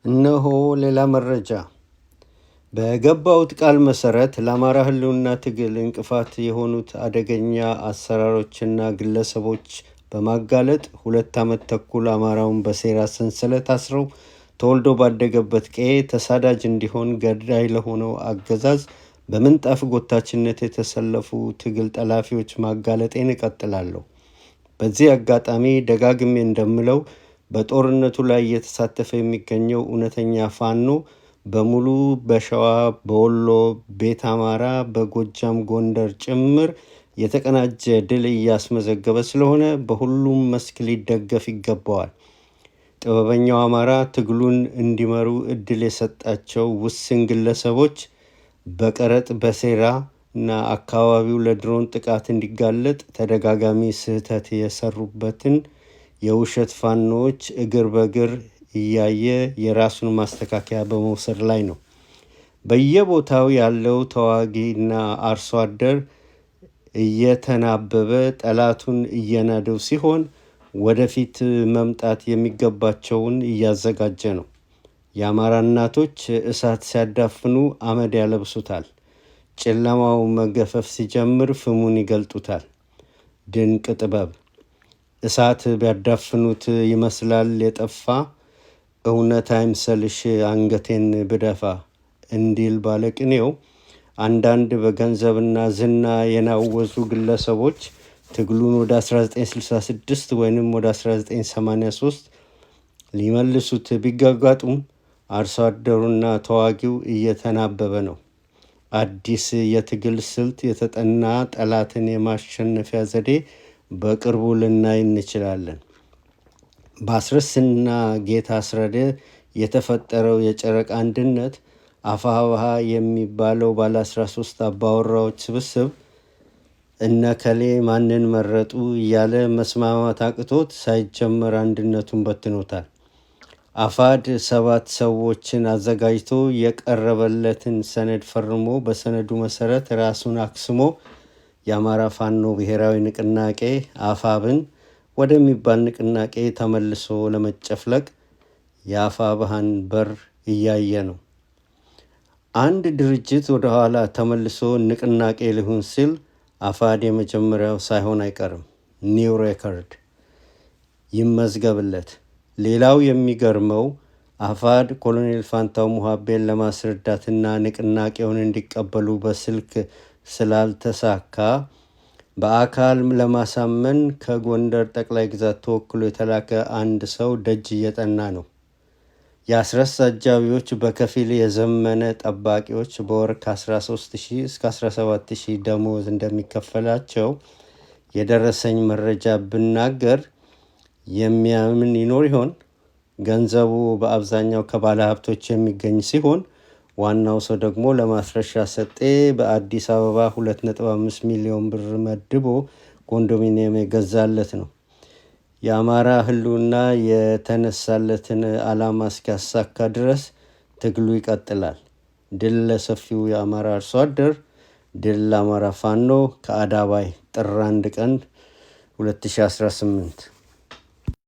እነሆ ሌላ መረጃ። በገባሁት ቃል መሰረት ለአማራ ህልውና ትግል እንቅፋት የሆኑት አደገኛ አሰራሮችና ግለሰቦች በማጋለጥ 2 ዓመት ተኩል አማራውን በሴራ ሰንሰለት አስረው ተወልዶ ባደገበት ቀዬ ተሳዳጅ እንዲሆን ገዳይ ለሆነው አገዛዝ በምንጣፍ ጎታችነት የተሰለፉ ትግል ጠላፊዎች ማጋለጤን እቀጥላለሁ። በዚህ አጋጣሚ ደጋግሜ እንደምለው በጦርነቱ ላይ እየተሳተፈ የሚገኘው እውነተኛ ፋኖ በሙሉ በሸዋ፣ በወሎ፣ ቤት አማራ፣ በጎጃም፣ ጎንደር ጭምር የተቀናጀ ድል እያስመዘገበ ስለሆነ በሁሉም መስክ ሊደገፍ ይገባዋል። ጥበበኛው አማራ ትግሉን እንዲመሩ እድል የሰጣቸው ውስን ግለሰቦች በቀረጥ በሴራ እና አካባቢው ለድሮን ጥቃት እንዲጋለጥ ተደጋጋሚ ስህተት የሰሩበትን የውሸት ፋኖዎች እግር በእግር እያየ የራሱን ማስተካከያ በመውሰድ ላይ ነው። በየቦታው ያለው ተዋጊና አርሶ አደር እየተናበበ ጠላቱን እየናደው ሲሆን ወደፊት መምጣት የሚገባቸውን እያዘጋጀ ነው። የአማራ እናቶች እሳት ሲያዳፍኑ አመድ ያለብሱታል። ጨለማው መገፈፍ ሲጀምር ፍሙን ይገልጡታል። ድንቅ ጥበብ። እሳት ቢያዳፍኑት ይመስላል የጠፋ፣ እውነት አይምሰልሽ አንገቴን ብደፋ እንዲል ባለቅኔው አንዳንድ በገንዘብና ዝና የናወዙ ግለሰቦች ትግሉን ወደ 1966 ወይንም ወደ 1983 ሊመልሱት ቢጋጋጡም አርሶ አደሩና ተዋጊው እየተናበበ ነው። አዲስ የትግል ስልት፣ የተጠና ጠላትን የማሸነፊያ ዘዴ በቅርቡ ልናይ እንችላለን። በአስረስና ጌታ አስረደ የተፈጠረው የጨረቃ አንድነት አፋብኃ የሚባለው ባለ 13 አባወራዎች ስብስብ እነከሌ ማንን መረጡ እያለ መስማማት አቅቶት ሳይጀመር አንድነቱን በትኖታል። አፋድ 7 ሰዎችን አዘጋጅቶ የቀረበለትን ሰነድ ፈርሞ በሰነዱ መሰረት ራሱን አክስሞ የአማራ ፋኖ ብሔራዊ ንቅናቄ አፋብን ወደሚባል ንቅናቄ ተመልሶ ለመጨፍለቅ የአፋብኃን በር እያየ ነው። አንድ ድርጅት ወደ ኋላ ተመልሶ ንቅናቄ ልሁን ሲል አፋድ የመጀመሪያው ሳይሆን አይቀርም። New record ይመዝገብለት። ሌላው የሚገርመው አፋድ ኮሎኔል ፋንታው ሙሀቤን ለማስረዳትና ንቅናቄውን እንዲቀበሉ በስልክ ስላልተሳካ በአካል ለማሳመን ከጎንደር ጠቅላይ ግዛት ተወክሎ የተላከ አንድ ሰው ደጅ እየጠና ነው። የአስረስ አጃቢዎች በከፊል የዘመነ ጠባቂዎች በወር ከ13 ሺህ እስከ 17 ሺህ ደሞዝ እንደሚከፈላቸው የደረሰኝ መረጃ ብናገር የሚያምን ይኖር ይሆን? ገንዘቡ በአብዛኛው ከባለ ሀብቶች የሚገኝ ሲሆን ዋናው ሰው ደግሞ ለማስረሻ ሰጤ በአዲስ አበባ 2.5 ሚሊዮን ብር መድቦ ኮንዶሚኒየም የገዛለት ነው። የአማራ ህልውና የተነሳለትን ዓላማ እስኪያሳካ ድረስ ትግሉ ይቀጥላል። ድል ለሰፊው የአማራ አርሶ አደር፣ ድል ለአማራ ፋኖ። ከአዳባይ ጥር 1 ቀን 2018።